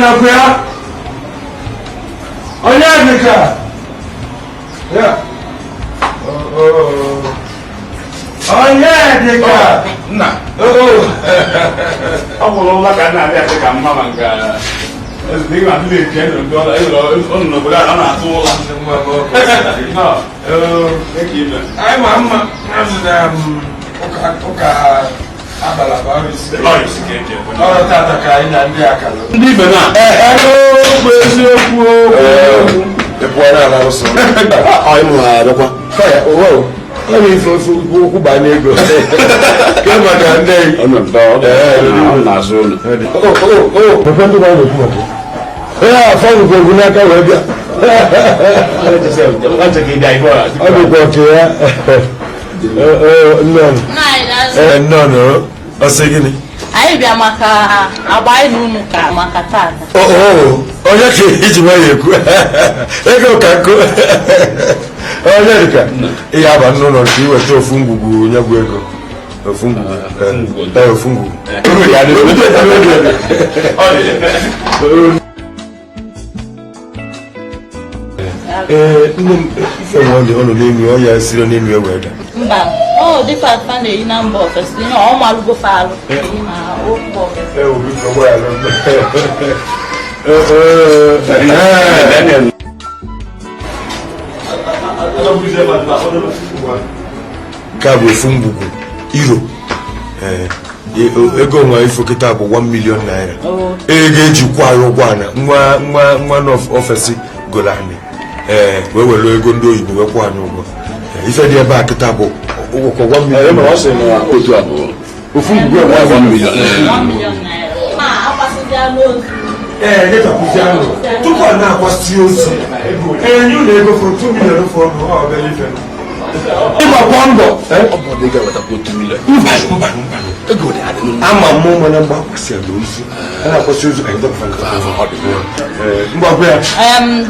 Nọkwa ya? Onyedika! Ya. Oh, Onyedika! Nna, ọ bụrụ ụla ka nna abịa ka mma ma nke ezigbo ma ndị na-eche ndụ ụlọ n'obodo a ọ na-atụ ụla. Anyị ma mma azụ na ụka abalaba ọrụ tata ka anyị na ndị akara. Ndị ibe na bụ eziokwu. Ọ na-efe ofe okwu banye ego. Ke maka ndị na-azụ ụlọ. Papa ndị na ekwu maka. Ee, afọ nkwa egwu n'aka wee bịa. Ọ dịkwa ka ya. Nnọọ. Ee, nnọọ. Ọ sị gịnị? Anyị bịa maka agba anyị na unu ka maka tata. Onye ka iji nwayọ ekwu ego ka nkụ onye dịka ihe aba n'ụlọ nke iweta ofu ngwugwu nye bụ ego ofu ngwugwu ee ofu ngwugwu. Ee, nne m, ife nwe ọ nọ n'elu ọ ya siri n'elu wee da. Mba, ọ dịka fa na-eyi na mba ofesi, ihe ọ malụgo fa alụ na mba ofesi. Nke a bụ ofu ngwugwu iro. Ego nwa ifo kịta bụ 1 million naira. Ego ejikwa anyị ụgwọ ana nwa nwa nwa n'ofesi goro anyị, ee, wee were ego ndị oyibo wee kwụọ anyị ụgwọ. Ife dị ebe a kịta bụ ụgwọ 1 million. Otu a bụ ofu ngwugwu 1 million. 1 million naira. Ma akwasịzịa n'ozu. Ee, nyechapụzi ahụ tupu ọ na-akwasị ozu. Ee, nye ụlọ ego fụrụ 2 million fọrọ ọ bịara ife. Ịgbakwa mbọ. Ọ bụ na ị ga-ewetakwa 1 million. Mba, mba, mba. Ama m mana mgbe akwasị ala ozu a na-akwasị ozu anyị dọpụta mgbakwa ya.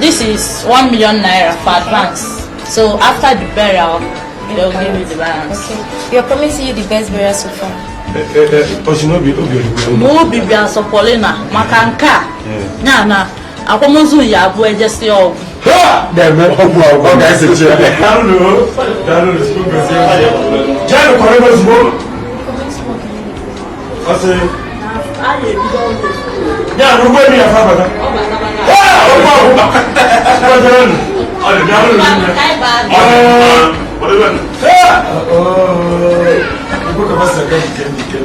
This is 1 million naira for advance. So after the burial, they'll give you the balance. Okay. We are promising you the best burial so far. Osi n'obi obi olugbo. Ma obi bịa sọ Paulina maka nke a, ya na akwamozu ya abụ ejesi ọgwụ. Na-eme ọgwụ ọgwụ ọ ga-esechi ya. Daalụ, Chukwu gozie. Jeenụ kwara ebe ozugbo. Ọ sị, ya na ụgbọelu ya fa bata. Ụgbọ ọgwụ. Gbajerenụ. Daalụ nne. Ụgbọ ka basa aga nke nke.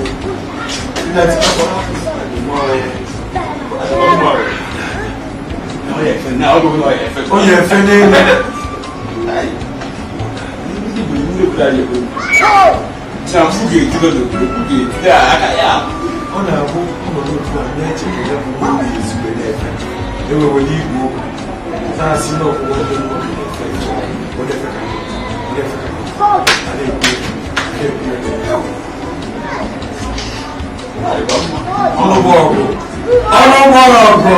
Onye efe n'elu. Ọ na-abụ ọnọdụ otu a na-eche ka ya bụ nwunye ezigbo na-efe. Ewewere igwe okwu na-asị na ọkwụkwọ ndị nwoke na-efe onye efe ka onye efe ka a na-ekwu na-ekwu. Ọnụ bụ ọgụ. Ọnụ gbara ọgụ.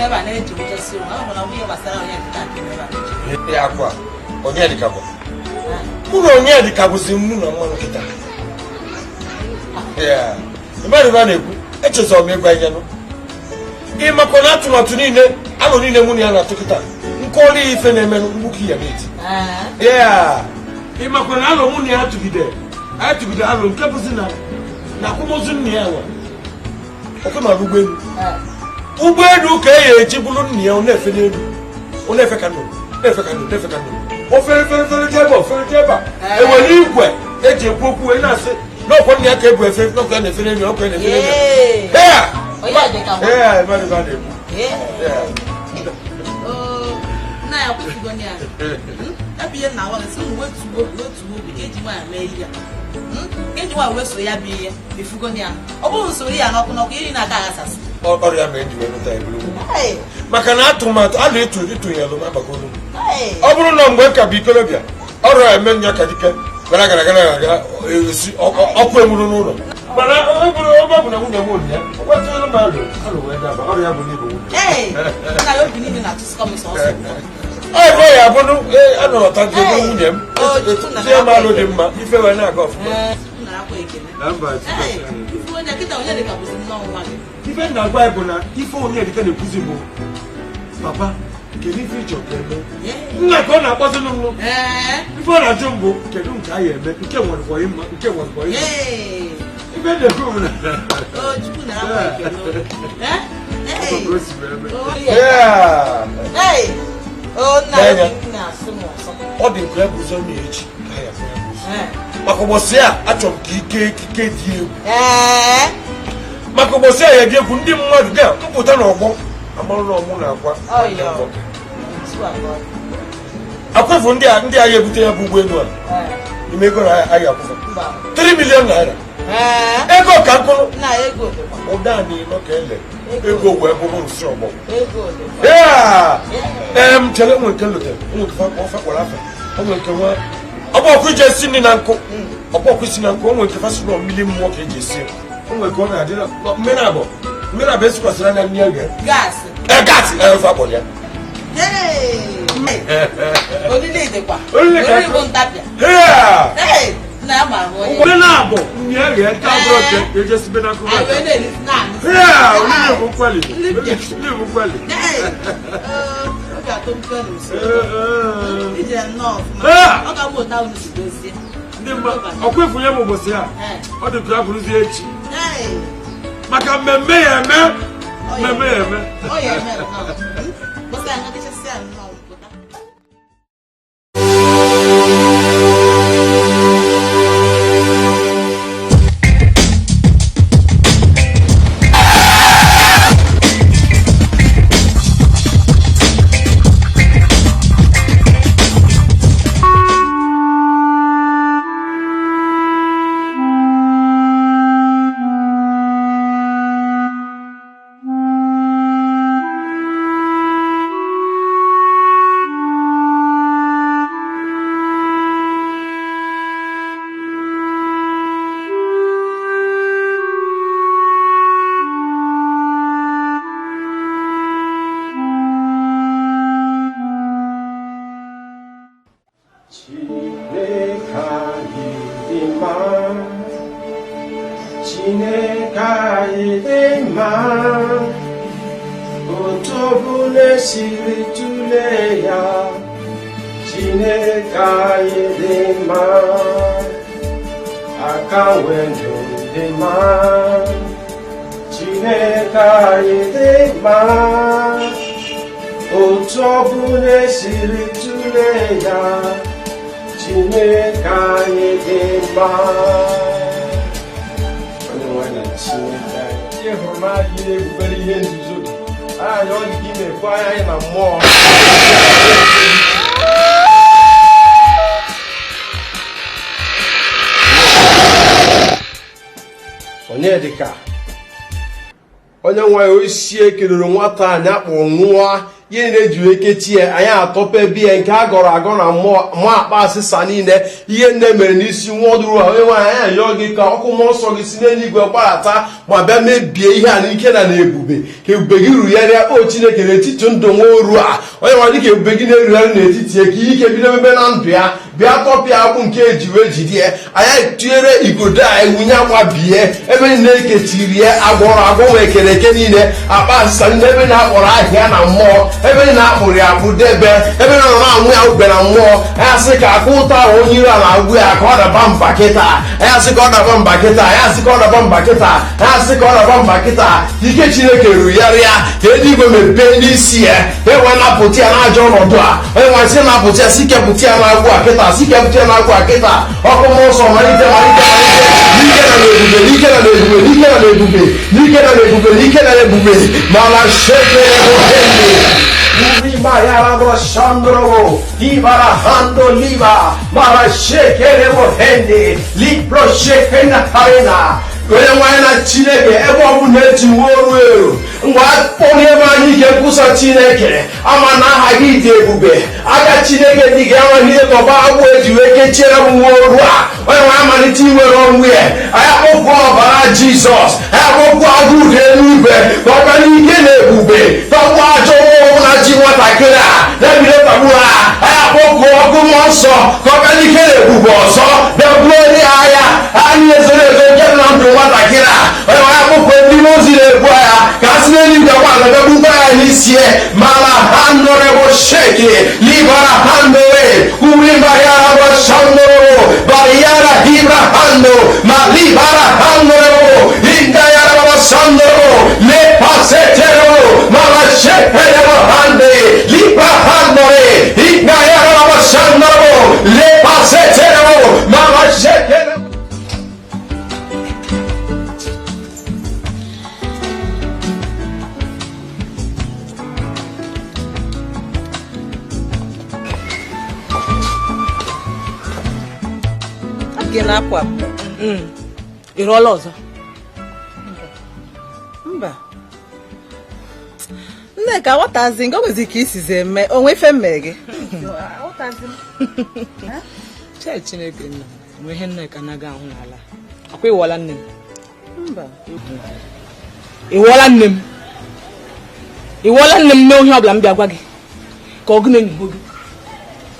Ebe a na-echegbuchasị onwe ọ bụ na ọ bụ ihe gbasara Onyedịka nke ebe a na-echegbu. Ya akwa Onyedịka bụ mụ na Onyedịka bụzi nnu na mmanụ kịta. Mmadụ ebe a na-ekwu echezọ m ịgwa ihe nụ ịmakwa na atụmatụ niile alụ niile mụ na ya na-atụ kịta nke ọrụ ya ife na-emenụ mgbuke ya na-eti. Ịmakwa na alụ mụ na ya tụgide anyị tụgide alụ nke bụzi na na akwamozu nna ya nwa ọkwe mara ụgbọelu ụgbọelu ka e ya eji bụrụ nna ya ọ na-efe n'elu ọ na-efe ka nnụnụ na-efe ka nnụnụ na-efe ka nnụnụ o fere fere fere jee ebe o fere jee ebe a enwere igwe eji ekwu okwu wee na-asị n'ọkwa nna ya ka ebu efe n'ọkwa ya na-efe n'elu ọkwa ya na-efe n'elu. Onyedịka bụ Ee, mmadụ ebe a na-ekwu. Nna ya kwụsịgo ya. Ya bụ ihe nna nwa gị sị unu wetuo obi wetuo obi ka eji nwaanyị mee ihe a. Ka eji nwaanyị weso ya bụ ihe ifugo ya. Ọ bụghị usoro ya n'ọkụ n'ọkụ iri na-aka aghasasị. Ọrịa ma eji wee nụta ya bụrụ nwunye. Maka na atụmatụ a na-etu ịtụnyelụ m agbakọ olu. Ọ bụrụ na mgbe ka bụ ikolobịa ọrụ ya eme nya ka dike gara gara gara gara esi ọkụ enwuru n'ụlọ mana ọ bụrụ ebe ọ bụ na nwunye m ụlọ ya ọgbatụrụ m alụ alụ wee daba ọrụ ya bụ n'ịbụ nwunye. Nna ya obi niile na-atụsịkọ m sọsọ. Ọ ebe ya abụrụ anọrọ ta nke bụ nwunye m tie m alụ dị mma ife wee na-aga ọfụma. Nna akwa ekele. Na mba. Ifu onye kịta Onyedịka bụzi nnọọ nwa gị. Ife m na-agwa ya bụ na ife Onyedịka na-ekwuzi bụ papa kedu ife ị chọrọ ka eme nna ka ọ na-akpọzi m nụ ife ọ na-ajụ m bụ kedu nke a ya eme nke nwere mma nke nwere mma ife na-ekwu bụ na Chukwu na akwa ekele. Ọ ka o si wee mee. Nna N'anya. obi na-asụ m ụsọ. Ọ dị nke ya bụ ụzọ na echi ka ya afụ ya bụ ụzọ. Maka ụbọchị a achọrọ m ka ike ekike dị egwu maka ụbọchị a ya dị egwu ndị mmadụ ga-mpụta n'ọgbọ amarụ na ọmụ na akwa akwafu ndị a ndị agha ebute ya bụ ụgbọelu a ime ego na ahịa akwụkwọ 3 million naira ego ka nkụrụ Nna ego dịkwa. ụda na ịnọ ka ele ego wee bụrụ nsị ọgbọ. Ego dịkwa. Em chere nwe nke lotere nwe nke ofe kpọrọ afa onwe nke nwa ọgbọkụ iji esi nri na nkụ ọgbọkụ isi na nkụ onwe nke fasị nọ mmiri mmụọ ka eji esi ya onwe nke ọ na-adị na mmiri abụọ mmiri abụọ esikwasịrị anya nri eghe. Gaasị. Ee, gaasị ee ofe akpọrọ ya. Olili dịkwa. Olili ka Olili bụ ntapịa. Ee! Nna ya mara onye. Ụgbọ na-abụ nri eghe nke abụọ nke eji esibe na nkụ. Anyị wee na-eri naanị. Ee, olili bụ nkwali, olili bụ nkwali. Obi atọ m kwelu nso. Ije nnọọ ọfụma. Ọ ga-abụ otu ahụ si dozie. Ndị mma ọkwa efu ya bụ ụbọchị a ọ dị ka abụrụzie echi maka mmemme ya eme mmemme ya eme. Ọ ya eme nnọọ. Bụsị anyị kachasị ya nnọọ pụta. Chineke anyị dị mma, Chineke anyị dị mma, otu ọbụla esiri tụlee ya, Chineke anyị dị mma, aka nwendụ dị mma, Chineke anyị dị mma, otu ọbụla esiri tụlee ya, Chineke anyị dị mma. Onye nwe na Chineke anyị. Ihe hụrụ n'anya na-ebubere ihe nzuzo gị anyị ọ dị ka ị na-efu anya anyị na mmụọ. Onyedịka onye nwe oisi ekelere nwata anyị akpọ nwa Ihe na-eji wee kechie anyị atọpe biya nke a gọrọ agọ na mmụọ akpa asịsa niile, ihe nne mere n'isi nwa ọdụrụ a. Onye nwaanyị, anyị ayọọ gị ka ọkụ mmụọ nsọ gị si n'eluigwe gbadata ma bịa mebie ihe a n'ike na n'ebube, ka ebube gị rugharịa, o Chineke, n'etiti ndụ nwa oru a. Onye nwaanyị, dịka ebube gị na-erugharị n'etiti ya, ka ike bido mebe na ndụ ya, bịa tọpịa agbụ nke eji wee jide ya. Anyị tụnyere igodo a wunye akwa bie ebe niile ekechiri ya, agwọrọ agwọ nwe ekere eke niile, akpa asịsa niile, ebe na-akpọrọ ahịa na mmụọ, ebe niile akpụrụ ya akpụ debe, ebe na nọ na-anwụ ya ube na mmụọ. Anyị asị ka akụ ụta ahụ onye iro a na-agwụ ya, ka ọ daba mba kịta. Anyị asị ka ọ daba mba kịta. Anyị asị ka ọ daba mba kịta. Anyị asị ka ọ daba mba kịta. Ike Chineke rugharịa, ka eluigwe mepee n'isi ya, ka e wee napụta ya n'ajọ ọnọdụ a. Onye nwe sị napụta ya, si kepụta ya n'agwụ a kịta, si kepụta ya n'agwụ a kịta. Ọkụ mmụọ nsọ, malite, malite, malite, n'ike na n'ebube, n'ike na n'ebube, n'ike na n'ebube, n'ike na n'ebube, n'ike na n'ebube. Mana shekere bohende Uriba yarabra shandrobo, ibara hando liba, mara shekere bohende, libro shekena harena. Onye nwanyị na Chineke, ebe ọ bụ na-eji nwa oru eru ngwa onye ebe anyị ike nkwusa Chineke ama na aha gị dị ebube, aka Chineke dị gị amaghị ihe tọba agbụ eji wee kechiere m nwa oru a. Onye nwe amalite inwere onwe ya. Anyị akpọkwu ọbara Jizọs, anyị akpọkwu agụụ dị eluigwe ka ọ bịa n'ike na ebube tọgbuo ajọ mmụọ na ji nwatakịrị a na-ebido tagbu ha. Anyị akpọkwu ọkụ mmụọ nsọ ka ọ bịa n'ike na ebube ọzọ bịa buo onye agha anyị ezoro ezo nke dị na ndụ nwatakịrị a. Onye nwe akpụkpọ ndị ozi na-ebu agha ka a sị n'eluigwe gbala bịa gbugbo ya n'isi. Mara ha nọrọ sheki libara handore uribayara shandoro bariyara hibra hando ma libara handoro indayara shandoro le pasetero mara shekere hande libra handore indayara shandoro le pasetero mara shekere. Gị na-apụ apụ. Ị rụọla ọzọ? Mba. Nneka, aghọtazi nke o nwezi ka isizi eme onwe ife mme gị. Chee Chineke nna, nwe ihe Nneka anaghị ahụ n'ala. Akwa ịwọla nne m. Mba. Ịwọla nne m. Ịwọla nne m mee ihe ọbụla m bịa gwa gị. Ka ọgụ na-enyiho gị.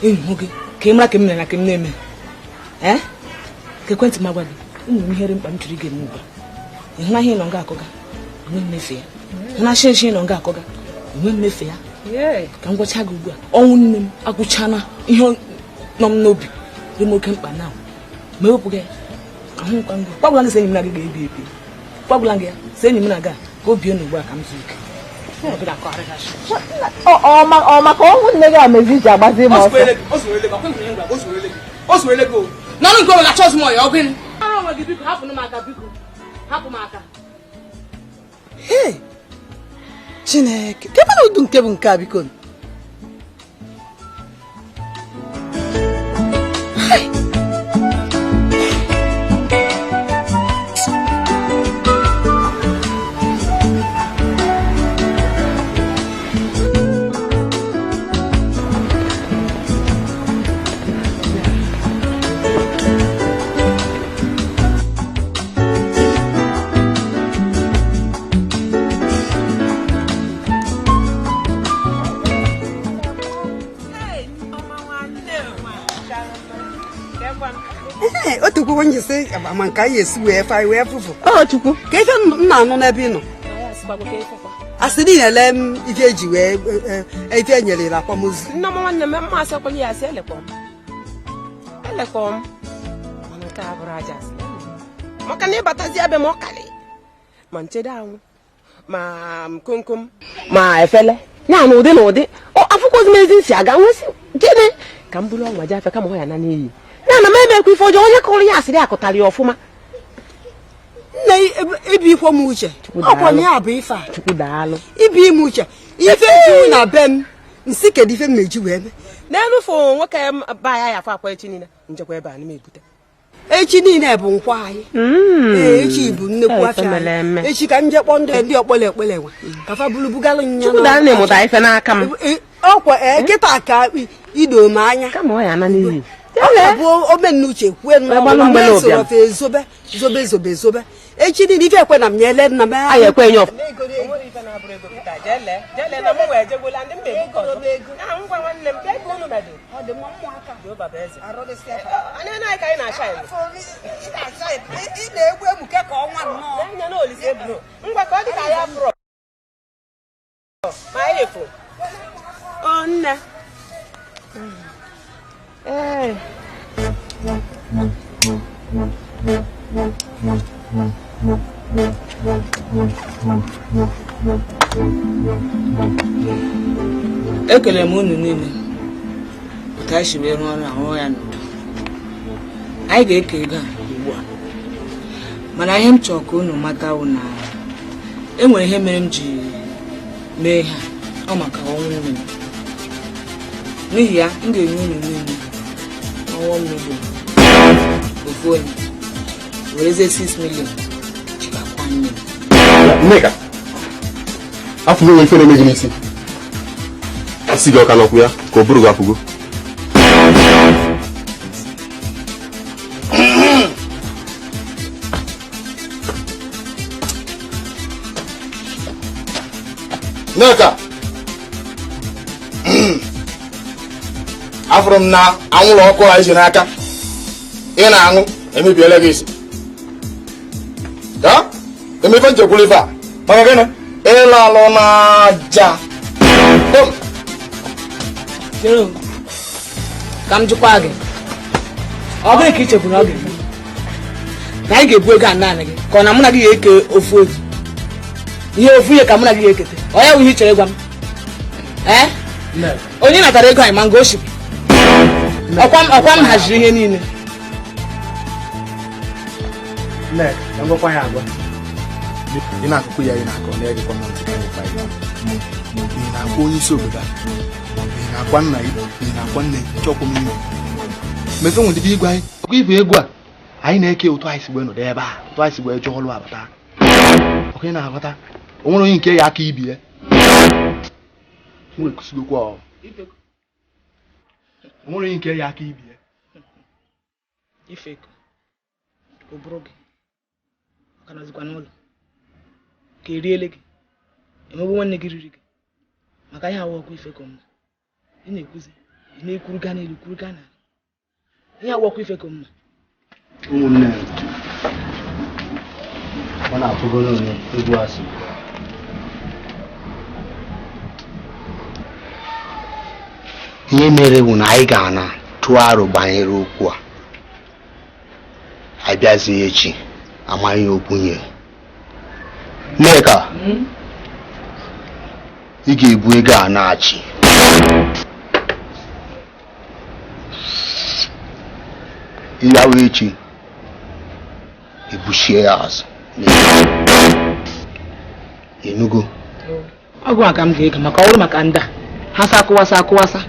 Enyiho gị ka ị mara ka m mere na ka m na-eme. Ee? Ka ekwentị m agwa gị, enwere m ihere mkpa m chọrọ ige m ugbu a. Ị hụna ihe ị nọ nga akọga, enwe mmefe ya. Hụna shi nshi ị nọ nga akọga, enwe mmefe ya. Ka m gwacha gị ugbu a, ọnwụ nne m agwụchana ihe nọ m n'obi dị m oke mkpa na ma ewepụ gị ahụkwa ngụ. Kwagwụla gị sị enyi m na gị ga-ebi ebi. Kwagwụla gị ya sị enyi m na gị a ka o bie n'ugbu a ka m zuo ike. Ọ maka ọnwụ nne gị a mezi iji agbazi m ọsọ. O zuwere gị o. N'ọnụ nke onwe gị achọghịzị m ọya ọ gịnị? Ọrụ onwe gị biko hapụnụ m aka biko. Hapụ m aka. Hey! Chineke, kebe na udu nke bụ nke a biko. Hey! Otukwuwo njisi ma nke anyị esi wee fa wee fụfụ. Ọ Chukwu. Ka ife m na-anụ n'ebe ị nọ. Asị niile ele m ife eji wee ife enyere ya akwamozu. Nneọma nwanne m, mma asị ọkwanye ya asị elekwa m. Elekwa m. Mana nke a bụrụ aja asị. Maka na ịbatazi ebe m ọ kalị. Ma nchedo anwụ, ma komkom, ma efele. Ya na ụdị na ụdị. Ọ afụkwozi m ezi nsi aga nwesị gịnị ka m bụrụ ọnwa ji afịa kama ọ ya na n'iyi. Ya na m emekwa ife ọjọọ, onye kọrọ ya asịrị akụtara ya ọfụma. Nne, ibi ikwo m uche. Ọkwa na ya bụ ife a. Chukwu daalụ. Ibi ime uche. Ife ejiwu na be m, nsị kedu ife m meji wee mee. N'elu fụ nwoke ba ya ya afọ akwa echi niile, njekwa ebe a na m ebute. Echi niile bụ nkwa anyị. Ee, echi bụ nnekwu afịa anyị. Echi ka m jee kpọọ ndị ọkpọle ekpele nwa. Ka fa bulu bugalụ nya. Chukwu daa na-emụta ife n'aka m. Ọkwa kịta ka ido m anya. Kama ọ ya ana n'iyi. Ọ bụ omenuche kwue n'ọrụ fe zobe zobe zobe zobe. Echi niile ife ekwe na m nyele nna m. Anyị ekwe nye ọfụ. Ekele m unu niile otu anyị si wee rụọ ọrụ ahụ ya n'udo. Anyị ga-eke ego a ugbu a, mana ihe m chọrọ ka unu mata wụ na e nwere ihe mere m ji mee ha ọ maka ọnwụ nne m. N'ihi ya m ga-enye unu niile 1 million ofu onye werezie 6 million jikakwa nne m. Nneka, afọ onwe ife na-eme gị n'isi. Isi gị ọka n'ọkwụ ya ka ọ bụrụ gị afụgo. Nneka, afụrụ m na anwụrụ ọkụ a iji n'aka ị na-aṅụ emebiela gị isi. Emefe nchekwuru ife a maka gịnị? Ịlụ alụ n'aja. Ka m jụkwa gị, ọ bụrụ ka ị chekwuru na ọ ga-eme na anyị ga-ebu ego a naanị gị ka ọ na mụ na gị ga-eke ofu otu ihe ofu ihe ka mụ na gị ga-ekete ọ ya bụ ihe ị chere gwa m? Ee, onye natara ego anyị ma nga o shiri ọkwa m haziri ihe niile. Ị na-akụkụ ya ị na-akọ na-egekwa m ntị ka anyị kpa ya. Ị na-akwa onye isi obodo a, ị na-akwa nna gị, ị na-akwa nne gị, chọkwa m ime. Mefe nwere ike ịgwa anyị ọkwa ibu ego a anyị na-eke otu anyị si wee nọdụ ebe a, otu anyị si wee jụọ ọlụ abata. Ọkwa ị na-aghọta, o nwere onye nke ya aka ibi ya. O nwere onye nke ya aka ibi ya. Ifeko, ọ bụrụ gị ọ ka nọzikwa n'ụlọ ka eriele gị emegbu nwanne gị riri gị maka ihe awa ọkụ Ifeko mma. Ị na-ekwuzi ị na-ekwuru gaa n'elu kwuru gaa n'ala ihe awa ọkụ Ifeko mma. Ụmụnne m, ọ na-atụgoro onye egwu asị. Ihe mere bụ na anyị ga-ana tụọ aro banyere okwu a. Abịazie echi amaghị okwu nye. Nneka, ị ga-ebu ego a na-achị. Ịbịawa echi ebuchie ya azụ. Enugo. Ọgụ a ka m ga-ege maka ọrụ maka ndị a ha sa akụwasa akụwasa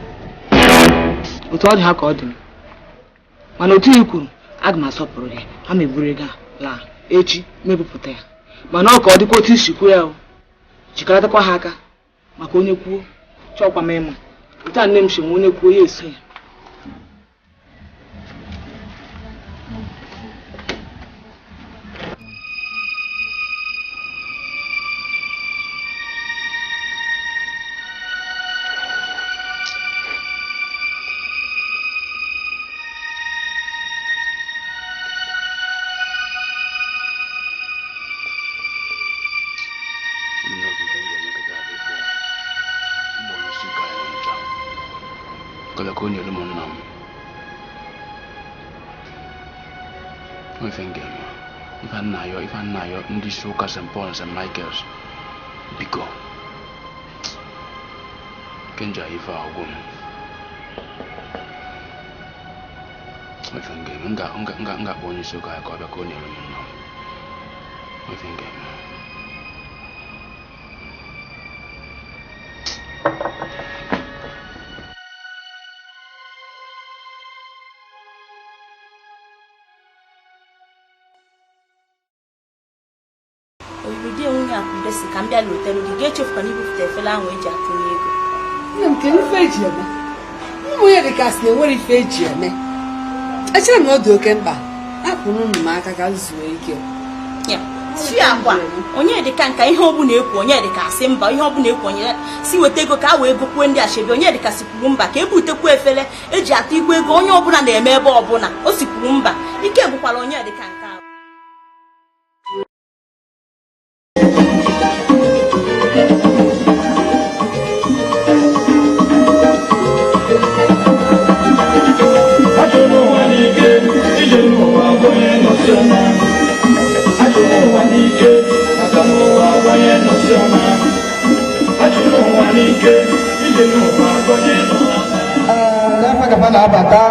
otu ọ dị ha ka ọ dị m, mana otu i kwuru aga m asọpụrụ gị. Ha ma eburu ego a laa echi mebupụta ya, mana ọ ka ọ dịkwa otu isi kwuo ya o jikọtakwa ha aka maka onye kwuo chọkwa m ịma otu a nne m si nwe onye kwuo ya eso ya. Ndị isi ụka St. Paul na St. Michael's biko kenja ife agwụ m ife m ga-eme m ga-akpọ onye isi ụka ya ka ọ bịa ka ọ nyere m nna m ife m ga-eme. Ya ka si ka m bịa lotelu gị ga-echefukwana ibupụta efere ahụ eji atụnye ego. Nne m, kedu ife eji eme? Ụmụ ya dịka sị na enwere ife eji eme. Echere m na ọ dị oke mkpa. Hapụrụ unu m aka ka m zuo ike. Ya si agwa onye dịka nka ihe ọbụla ekwu, onye dịka asị mba, ihe ọbụla ekwu onye si weta ego ka a wee gokwuo ndị ashebi, onye dịka sikwuru mba ka ebutekwu efere eji atụ igwe ego onye ọbụla na-eme ebe ọbụla o sikwuru mba. Ike gwụkwara onye dịka nka. N'afọ gaba na-abata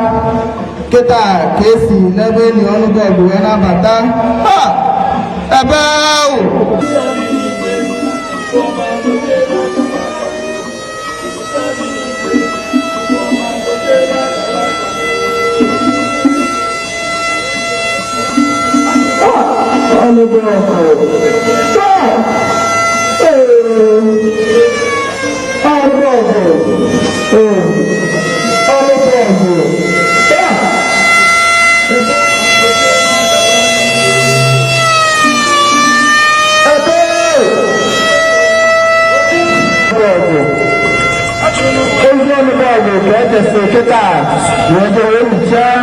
kịta ka esi n'ebe enyi ọnụ bọọlụ wee na-abata. Ha! Ebe ahụ ọnụ bọọlụ. Ha! Ee! Ọnụ bọọlụ. Ee! Ọnụ bọọlụ. Ha! Ebe! Bọọlụ. Ezi ọnụ bọọlụ ka echesi kịta wee jee wee hichaa.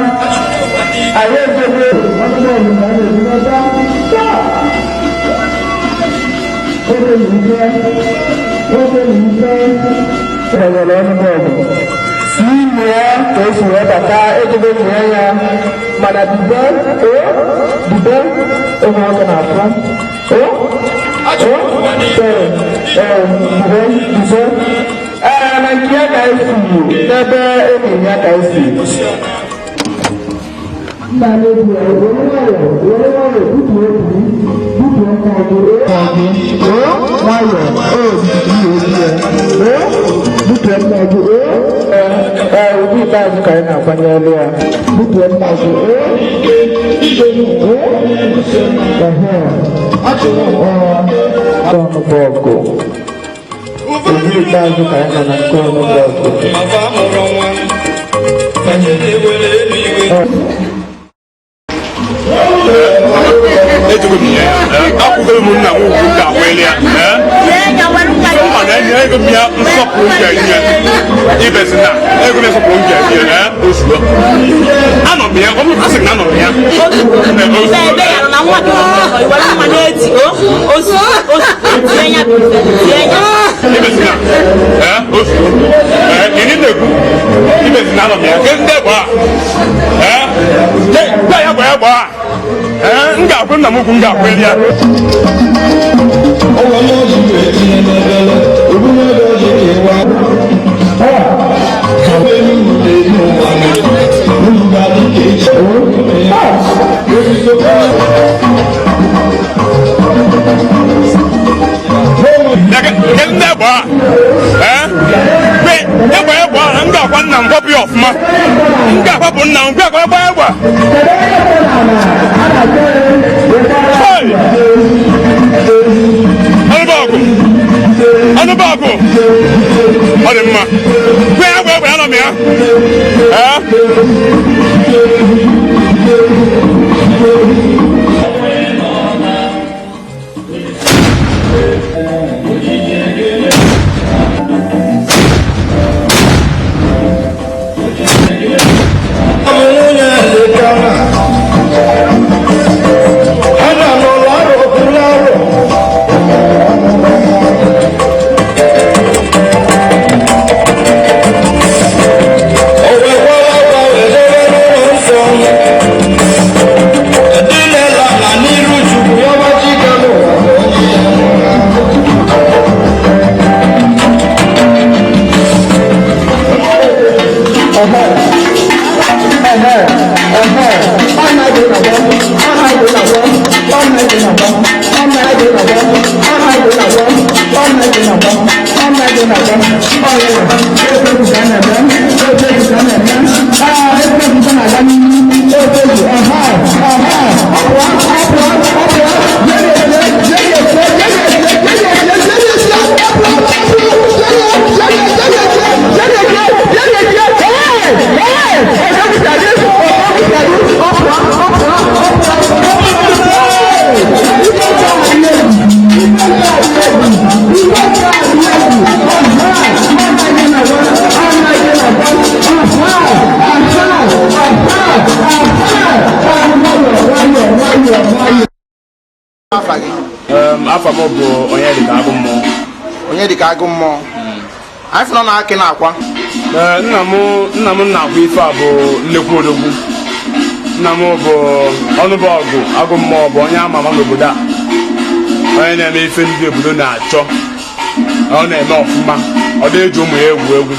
Anyị ejebe ọnụ bọọlụ na ọ na-ebunata. Ha! Oge na ike, oge na ike, enwere ọnụ bọọlụ. N'ime ya ka esi wee bata ejebe nye ya, mana bibe o bibe ụmụ nwoke na-afụ o o tere ee bibe bibe ee na nke ya ka esi n'ebe enyi ya ka esi. Nna na-ebu ya were nwayọọ were nwayọọ butuo obi butuo mmụọ gị o nwayọọ o ihe obi ya o butuo mmụọ gị o ee ụdị ikpeazụ ka anyị na-akwanyere ya butuo mmụọ gị o o ehe ọnụ bọọgụ ụdị ikpeazụ ka anyị nọ na nke ọnụ bọọgụ. Ejikwa m ya akwụgoro m nna m ugwu ka akwele ya mana enye ego m ya nsọpụrụ m ga-enye ibezi na ego m nsọpụrụ m ga-enye ozugbo anọ m ya ọ bụrụ asị na anọ m ya Ebe ya na nwa gị iwere mma na-eti ozu ozu tie ya bụ ife tie ya. Ibezi na ozugbo ịnị na-ekwu ibezi na anọ m ya ke ndị gbaa ya gbaa ya gbaa m ga-akwụ nna m ugwu m ga-akweli ya. Ndị gbaa egbe egbe a m ga-akwa nna m kwapụ ya ọfụma m ga-akwapụ nna m gwa gba egbe. Ọnụ bọọgụ ọ dị mma gwa ya egbe egbe anọ m ya. Afa gị? Afa m bụ Onyedịka Agụ Mmụọ. Onyedịka Agụ Mmụọ. Anyị fụrụ na akị na-akwa. Nna m na-akwa ife a bụ nnekwu odogwu. Nna m bụ ọnụbọgụ Agụ Mmụọ, bụ onye ama ama n'obodo a, onye na-eme ife ndị obodo na-achọ. Ọ na-eme ọfụma, ọ dị eji ụmụ ya egwu egwu.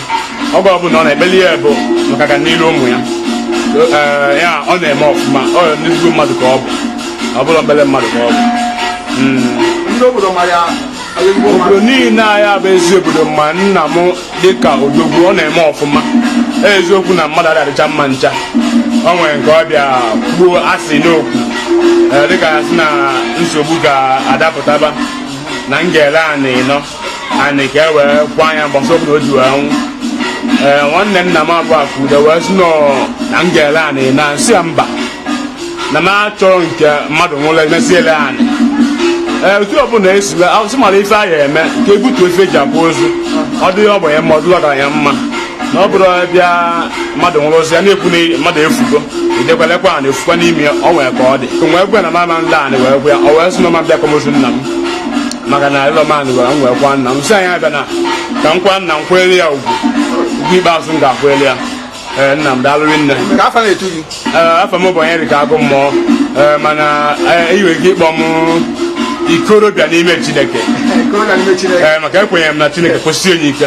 Oge ọbụla ọ na-ekpeli ya bụ maka ka niile ụmụ ya. Ya ọ na-eme ọfụma, ọ nnukwu mmadụ ka ọ bụ, ọ bụrụ obere mmadụ ka ọ bụ. Ndị obodo mara ezigbo mmadụ. Obodo niile anyị bụ ezi obodo, ma nna m dịka odogwu, ọ na-eme ọfụma. Eziokwu na mmadụ adịghị adịcha mma ncha, o nwere nke ọ bịa kwuo asị n'okwu, dịka ya sị na nsogbu ga-adapụtaba na m ga-ele anị nọ anị ka e wee kwa anya mbọsị ọbụla o ji wee nwụ. Ee, nwanne nna m abụọ Akụde wee sị nọ na m ga-ele anị na nsị ya mba, na m achọrọ nke mmadụ nwụrụ emesi ele anị. Ee, otu ọbụla esila asị mara ife a ya eme ka ebutuo ife eji akwa ozu, ọ dịghị ogbenye mma, ọ dịghị ọgaranya mma, na ọ bụrụ bịa mmadụ nwụrụ ozu ya na-ekwu na mmadụ efugo idekwalekwa a na-efukwa n'ime ya, ọ nwere ka ọ dị wee gwa na mama nla anị wee gwa ya, ọ wee sị na ọma bịa akwamozu nna m, maka na ịlọmanụ gwara m wee kwa nna m sị anyị abịa na ka m kwa nna m kwere ya ugwu ugwu ikpeazụ m ga-akwere ya. Ee, nna m, daalụ nne. Ka afa na-etu gị? Ee, afa m bụ Onyedịka Agụ Mmụọ. Ee, mana ị nwere ike ịkpọ m ikorobịa n'ime Chineke. Ikorobịa n'ime Chineke. Ee, maka ekwenyere m na Chineke kwụsị onye ike.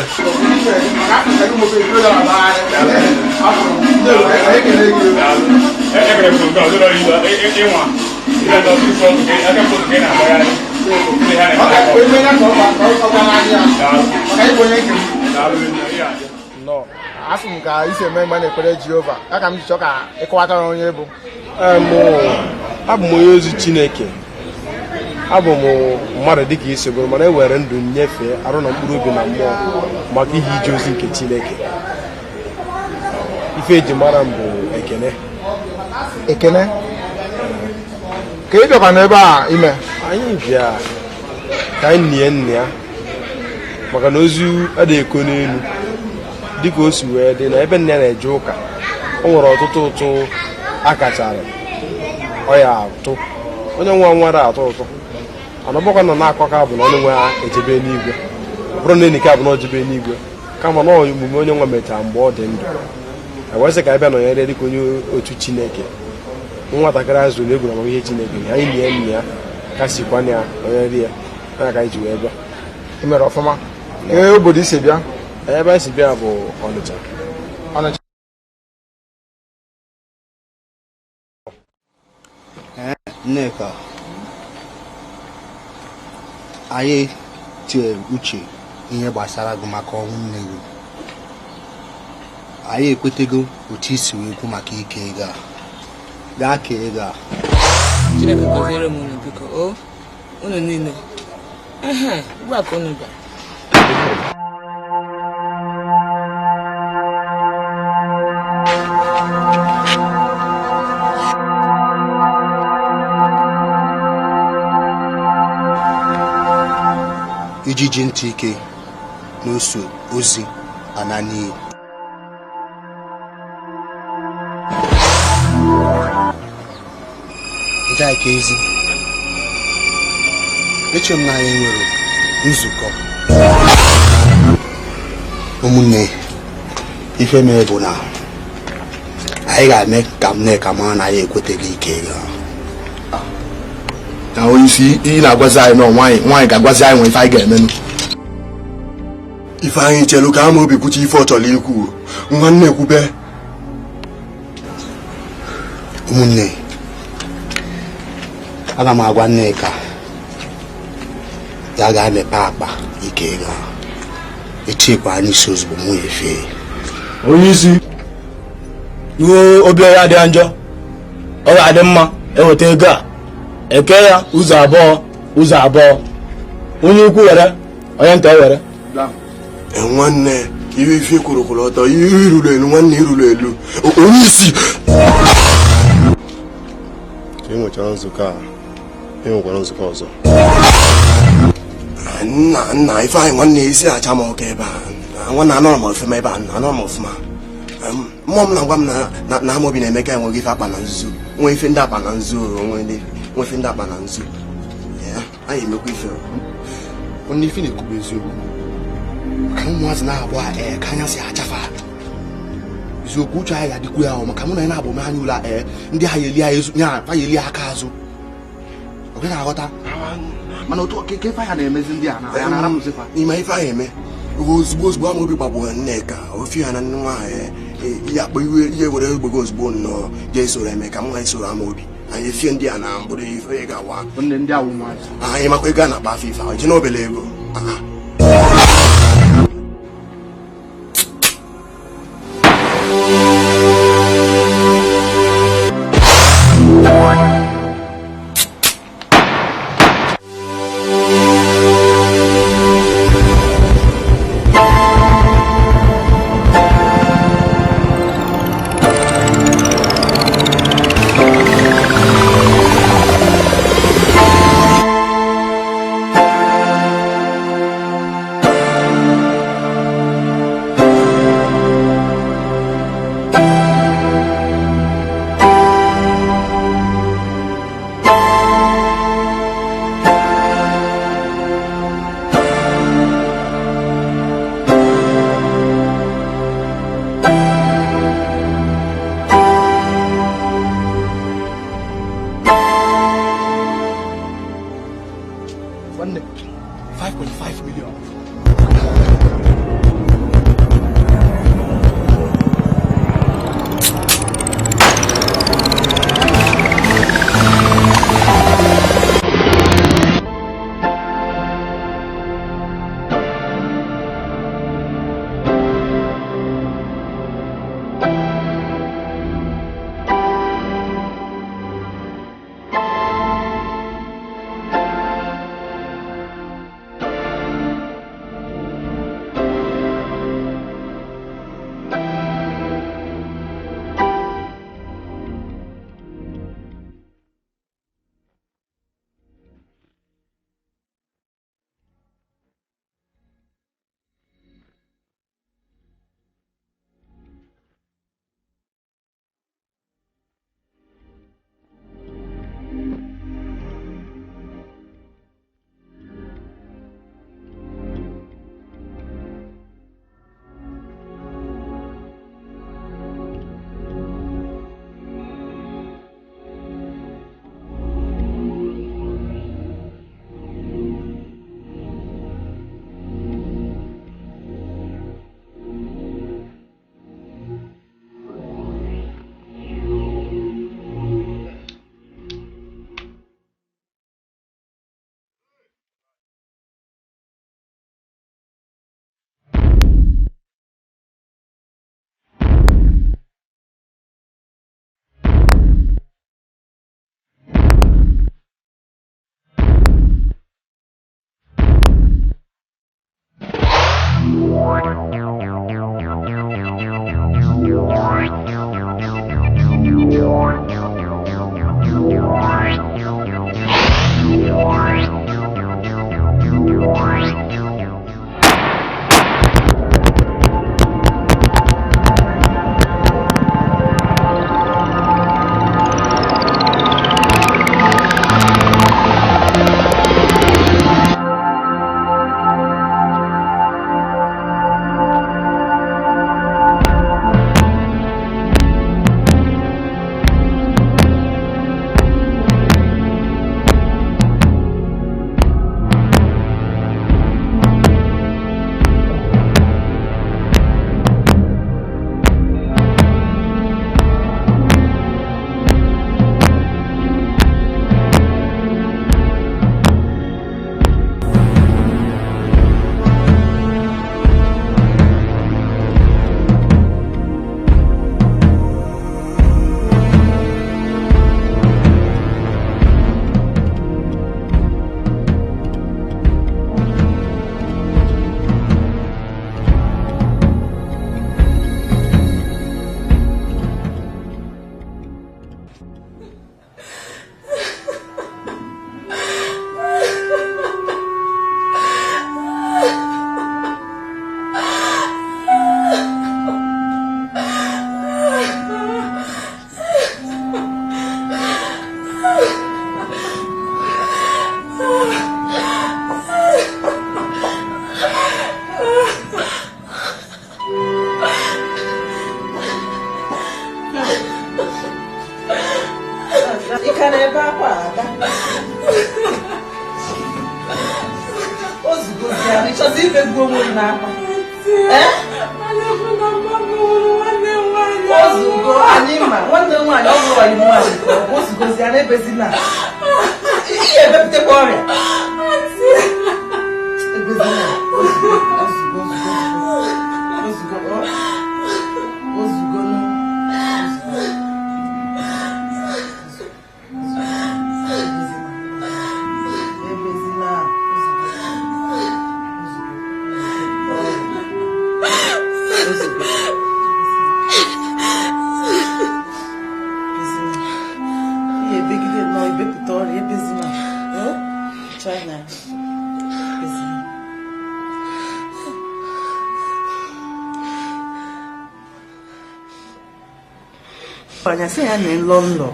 Afụ m ka isi eme mgbe na-ekpere Jehova, ya ka m ji chọọ ka ịkọwatara onye bụ. Abụ m onye ozi Chineke, abụ m mmadụ dịka isi bụrụ, mana e were ndụ nyefee arụ na mkpụrụ obi na mmụọ maka ihe ije ozi nke Chineke. Ife eji mara m bụ Ekene. Ekene, ka ị bịakwa n'ebe a ime? Anyị bịa ka anyị nie nna ya, maka na ozu adịghị eko n'elu dịka o si wee dị na ebe nna ya na-eje ụka. O nwere ọtụtụ ụtụ akachara ọ ya atụ, onye nwa nwere atụ ụtụ anọbọkwa nọ na-akọ ka bụ na onye nwe ya ejebe n'igwe, ọ bụrụ na enyi ka bụ na ọ jebe n'igwe, kama na omume onye nwa mechara mgbe ọ dị ndụ. Ewesị ka ebe nọnyere dịka onye otu Chineke, nwatakịrị azụ na egwu na amamihe Chineke, anyị nie nna ya ka sikwana ya nọnyere ya, ya ka anyị ji wee bịa. Ị mere ọfụma. Ee, obodo isi bịa? Ebe anyị si bịa bụ Ọnịcha. Ọnịcha. Nneka, anyị tinyere uche ihe gbasara gị maka ọnwụ nne gị. Anyị ekwetego otu isi wee kwu maka ike ego a. Gaa kee ego a. Chineke gọziere m unu, biko o unu niile. Ehe, ugbu a ka unu bịara. Ijiji ntị ike n'oso ozi ana n'iyi. Nke a ka ezi eche m na anyị nwere nzukọ ụmụnne. Ife mere bụ na anyị ga-eme ka m na-eka mara na anyị ekweteghị ike ego. Na onye isi ị na-agwazi anyị na nwaanyị nwaanyị ga-agwazi anyị nwe ife anyị ga-emenụ. Ife anyị chelu ka ama obi kwucha ife ọ chọrọ ikwu, nwanne ekwube. Ụmụnne, aga m agwa Nneka ya ga-emepe akpa ike ego echekwa anyị si ozugbo mụ efe. Onye isi iwe obi ya adịghị njọ, ọ ga-adị mma eweta ego a eke ya ụzọ abụọ ụzọ abụọ, onye ukwu were, onye nta were. Nwanne, ihe ife kwuru kwuru ọtọ, ihe iruru elu, nwanne iruru elu, onye isi. Ka e nwechara nzukọ a, e nwekwara nzukọ ọzọ. Nna nna ife anyị nwanne isi acha m ọka ebe a, nwanne anọrọ m ọfụma ebe a, anọrọ m ọfụma. Mmụọ m na-agwa m na Amobi na Emeka enweghị ife akpa na nzuzo, nwee ife ndị akpa na nzuzo, nwee ife ndị akpa na nzuzo. Anyị emekwa ife. Onye ife na-ekwu bụ eziokwu. Maka na ụmụazị na-abụ a ee ka anya si achafa. Eziokwu uche anyị ga-adịkwu ya ahụ maka mụ na ya na-abụ anya ụlọ ee ndị ha yeli anyị nya fa yeli aka azụ. Ọ gaghị aghọta. Mana otu okeke ife ya na-emezi ndị a na ya na-arapụzi fa. N'ime ife anyị eme ozugbo ozugbo Amaobi gbagburu Nneka ofi ya na nwa ya akpọ iwe ihe were egbe gị ozugbo nnọọ jee soro Emeka mụ anyị soro Amaobi anyị efie ndị a na mbụrụ ife ị ga-awa ndị awụ ụmụazị. Anyị makwa ego a na-akpa afọ ife ahụ ji na obele ego. Nwanne, 5.5 million. Ị ka na-ebe akwa, Ada? Ozugozi ahụ, ị chọzi imegbu onwe gị n'akwa? Ee? Ozugo, anyị ma nwanne m nwaanyị, ọ bụrụ ọyị nwaanyị, ozugozi ya na-ebezina, ihe ebepụtakwa ọrịa. Ebezina, ozugbo, ozugbo, ozugbo, ozugbo, ozugbo. Ebezina, ozugbo, ihe ebegide nnọọ, ebepụta ọrịa. Ebezina, China, ebezina. Anya sị ya na nlọ nlọ.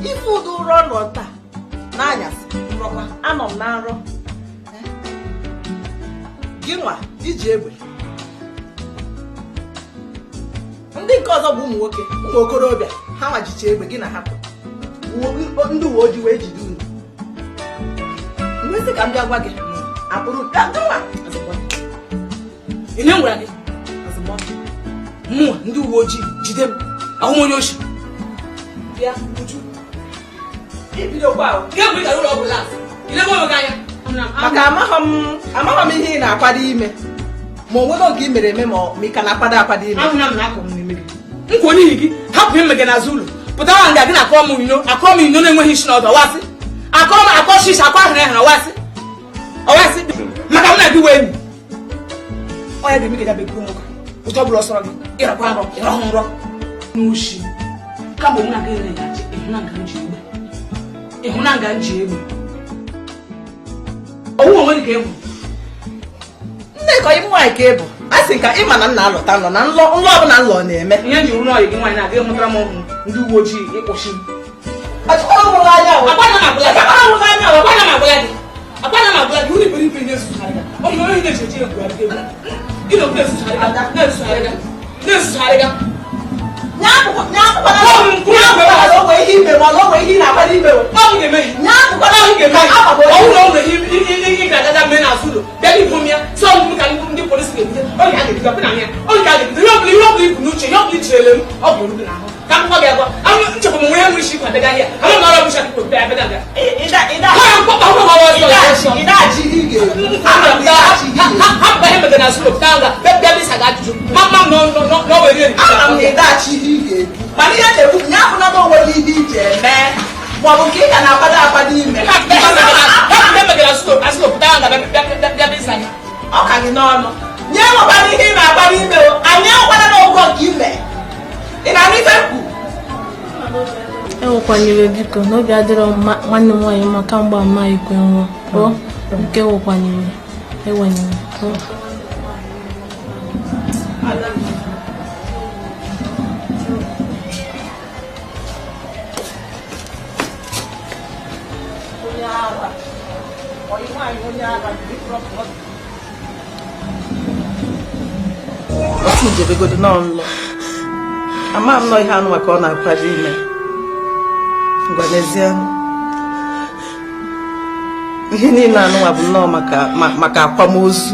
Ife ụdị ụrọ nọ taa n'anyasị, nrọkwa anọ m na nrọ gị nwa iji egbe, ndị nke ọzọ bụ ụmụ nwoke, ụmụ okorobịa, ha nwajicha egbe gị na ha pụ. Ndị uwe ojii wee jide unu. Mgbe sị ka m bịa gwa gị akpụrụ nwa. Ihe m gwara gị, mụnwa ndị uwe ojii jide m, ahụ m onye oshi. Bịa, Uju, ibidokwa ahụ. Kemgbe ị gara ụlọ ọgwụ last, ilebe onwe gị anya. Maka amaghọ m ihe ị na-akwado ime, ma o nwego nke ị mere eme, ma ị ka na-akwado akwado ime. Ahụna m na akọ m n'ime gị nkwa n'ihi gị hapụ ime gị n'azụ ụlọ pụtara nga gị na-akọrọ m inyo, akọrọ m inyo na-enweghị isi na ọdụ, ọwasị akọrọ m akọ shishi akọ ahụrụ ahụrụ, ọwasị ọwasị maka m na gị wee enyi. Ọ ya ga-eme ka ya begburu nwoke ụtọ bụrụ ọsọrọ gị ịrọkwa nrọ ịrọhụ nrọ n'oshi kamgbe mụ na gị na-eji ịhụna nga m ji egbe, ịhụna nga m ji egbe ọwụ onwe gị ka ị hụrụ. Nne ka ịmụ nwaanyị ka ị bụ, a sị ka ị ma na m na-alọta nlọ na nlọ nlọ ọbụla nlọ na-eme. Ihe m ji rụrụ ọyị gị nwaanyị na-aga ịmụtara m ọhụụ ndị uwe ojii ịkpọchi m. Achọkwara m anya o. Akwa na m agwụla gị. Akwa na m agwụla gị. Akwa na m agwụla gị. Unu iberibe na-esugharị gị. Ọ bụ na onye na-eji eji egwugharị gị egwu. Gị na okwu na-esugharị gị. Na-esugharị gị. Na-esugharị gị. Nye akwụkwọ na o nwee ihe ime, ma na o nwee ihe ị na-akwado ime o. Ọ bụ ga-eme gị. Nye akwụkwọ na Ọ ga-eme gị. Ama m Ọ onye. bụrụ na o nwere ihe ị ga-agaga mee n'azụ ụlọ bịa n'ihu m ya sọ m ka ndị polisi ga-ebute oge a ga-ebido na ya oge a ga-ebido ihe ọbụla ihe ọbụla ibu n'uche ihe ọbụla ichere m ọ bụ eru gị n'ahụ ka m gwa gị agwa ahụ nchekwa m nwere nwere isi ịkwa abịa ahịa ama m ọrụ ọbụcha gị bịa abịa abịa. Ha mkpọkpa hụ ha ọzọ. Ị na-achị ihe ị ga-ekwu. Ama m na ị na-achị ihe ị ga-ekwu. Ha pụta ihe mere n'azụ ụlọ pụta nga bịa bịa bisa gị ajụjụ ma ma m nọ were eri. Ama m na ị na-achị ihe ị ga-ekwu. Mana ihe na-ekwu bụ nye akwụna na onwe gị ihe iji eme maọbụ nke ị ka na-akwado akwado ime. Ha pụta ihe mere n'azụ ụlọ pụta nga bịa bịa bịa bisa gị. Ọ ka gị n'ọnụ. Nye nwekwara ihe ị na-akwado ime o. Anyị enwekwara na ụgwọ nke ime. Ị na-anụ ife m kwuru? Ewekwanyere biko n'obi adịrọ nwanne m nwaanyị mma kamgbe ama ikwe nwa o nke ewekwanyere ewenyere o. Onye ara. Ọyị nwaanyị onye ara. Otu njebegodo nọ nlọ. Ama m nọ ihe anụ maka ọ na-akwado ime. Ngwa n'ezie ihe niile anụnwa bụ nnọọ maka akwamozu.